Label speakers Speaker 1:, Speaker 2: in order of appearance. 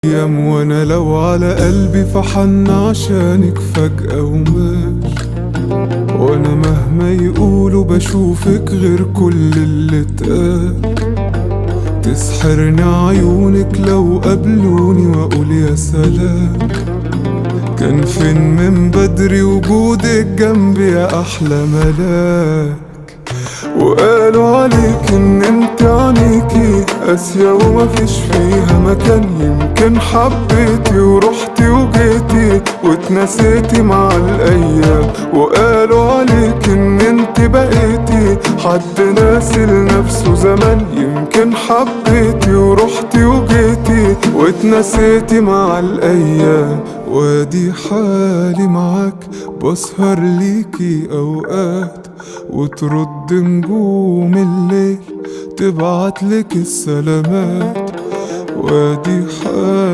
Speaker 1: ايام وانا لو على قلبي فحن عشانك فجأة ومال، وانا مهما يقولوا بشوفك غير كل اللي اتقال. تسحرني عيونك لو قابلوني واقول يا سلام، كان فين من بدري وجودك جنبي يا احلى ملاك. وقالوا عليك ان انت عينيكي قاسية ومفيش فيها مكان، يمكن حبيتي ورحتي وجيتي واتنسيتي مع الايام. وقالوا عليك ان انت بقيتي حد ناسي لنفسه زمان، يمكن حبيتي ورحتي وجيتي واتنسيتي مع الايام. وادي حالي معاك بسهر ليكي اوقات، وترد نجوم الليل تبعتلك السلامات. وادي حالي